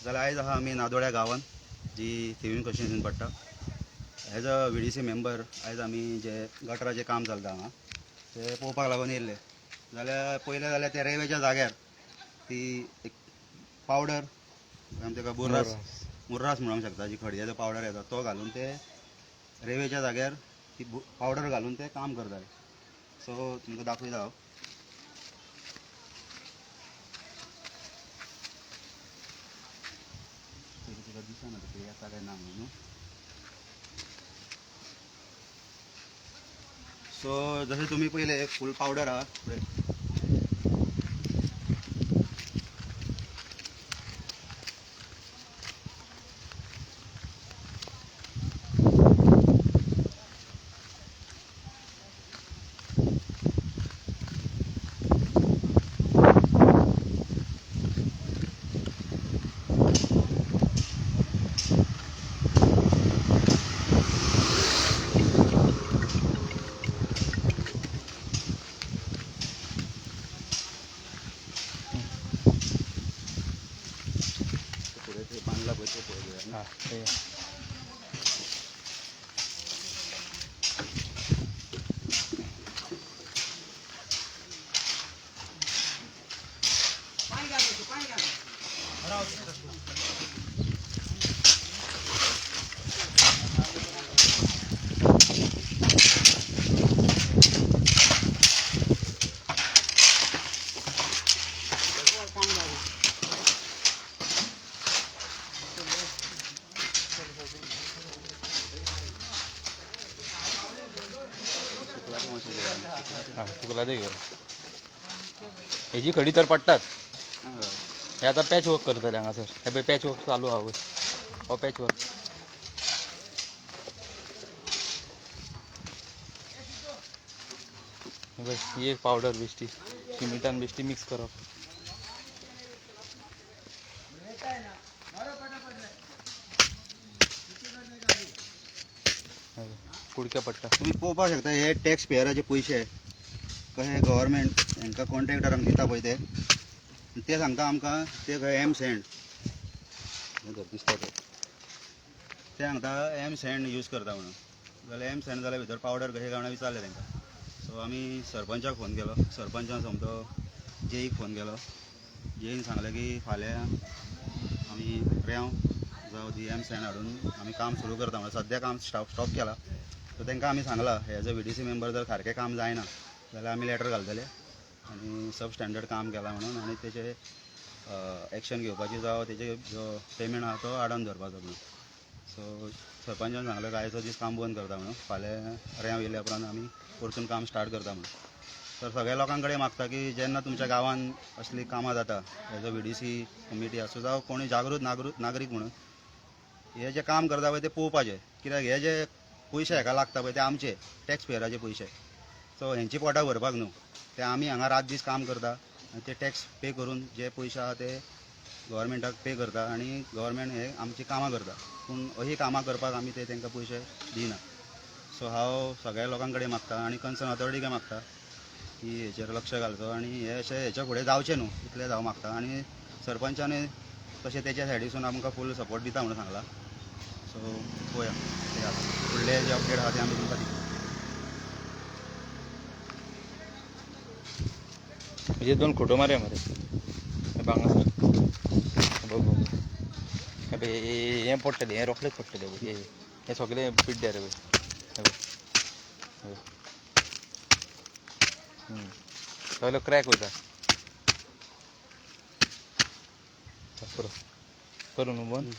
जाल्यार आयज आहा आमी नादोड्या गांवांत जी थिवीम कॉन्स्टिट्युएन्सीन पडटा. As a VDC member आयज आमी जे गटराचें काम चलता हांगा ते पळोवपाक लागून येयल्ले. जाल्यार पयलें जाल्यार त्या रेंवेच्या जाग्यार ती एक पावडर आमी ताका बुर्रास मुर्रास म्हणूंक शकता, जी खडयेचो पावडर येता तो घालून ते रेंवेच्या जाग्यार ती पावडर घालून ते काम करताले. सो तुमकां दाखयता हांव. तुका दिसना तें येता काय ना म्हणून. सो जशें तुमी पयलें फूल पावडर आहा पळय, फुडें ते बांदला पळय तो पळय. तुका दे हेजी खडी तर पडटात. हे आतां पॅच वर्क करतले हांगासर. हे पळय पॅच वर्क चालू आहा पळय, हो पॅच वर्क. पळय ही एक पावडर बेश्टी शिमिटान बेश्टी मिक्स करप. कुडके पडटा. तुमी पळोवपाक शकता हे टॅक्स पेयराचे पयशे कशे गव्हर्मेंट हांकां कॉन्ट्रॅक्टरांक दिता पळय ते, ते सांगता आमकां ते खंय एम सँड दिसता ते सांगता एम सँड यूज करता म्हणून. जाल्यार एम सँड जाल्यार भितर पावडर कशें काय म्हणून विचारलें तांकां. सो आमी सरपंचाक फोन केलो, सरपंचान सोमतो जेईक फोन केलो. जेईन सांगलें की फाल्यां आमी रेंव जावं ती एम सँड हाडून आमी काम सुरू करता म्हणून. सद्या काम स्टॉप केलां. सो तांकां आमी सांगलां as a VDC member जर सारकें काम जायना जाल्यार आमी लेटर घालतले आनी सब स्टँडर्ड काम केलां म्हणून, आनी तेचे एक्शन घेवपाची जावं तेजे जो पेमेंट आहा तो आडावन धरपाचो म्हणून. सो सरपंचान सांगलें आयचो दीस काम बंद करता म्हणून, फाल्यां रेंव येयल्या उपरांत आमी परतून काम स्टार्ट करता म्हणून. तर सगळ्या लोकां कडेन मागता की जेन्ना तुमच्या गांवांत असलीं कामां जाता as a VDC committee आसूं जावं कोणूय जागृत नागरीक म्हणून हे जे काम करता पळय ते पळोवपाचें. कित्याक हे जे पयशे हेका लागता पळय ते आमचे टॅक्स पेयराचे पयशे. सो हेंची पोटां भरपाक न्हू, ते आमी हांगा रात दीस काम करता आनी ते टॅक्स पे करून जे पयशे आहा ते गव्हर्मेंटाक पे करता आनी गव्हर्मेंट हे आमची कामां करता. पूण अशी कामां करपाक आमी ते तांकां पयशे दिना. सो हांव सगळ्या लोकां कडेन मागता आनी कन्सर्न ऑथॉरिटीक मागता की हेचेर लक्ष घालचो आनी हे अशें हेच्या फुडें जावचें न्हू इतलेंच हांव मागता. आनी सरपंचानूय तशें तेच्या सायडीसून आमकां फूल सपोर्ट दिता म्हणून सांगलां. सो पळोवया कितें जाता, फुडले जे अपडेट आहा ते आमी तुमकां दितले. म्हणजे दोन खोटो मारया मरे हांगासर. बघ हें पडटलें, हें रोखडेंच पडटलें. हें सगळें पिड्ड्यार पळय सगळो क्रॅक वयता. पुरो करूं न्हू बंद.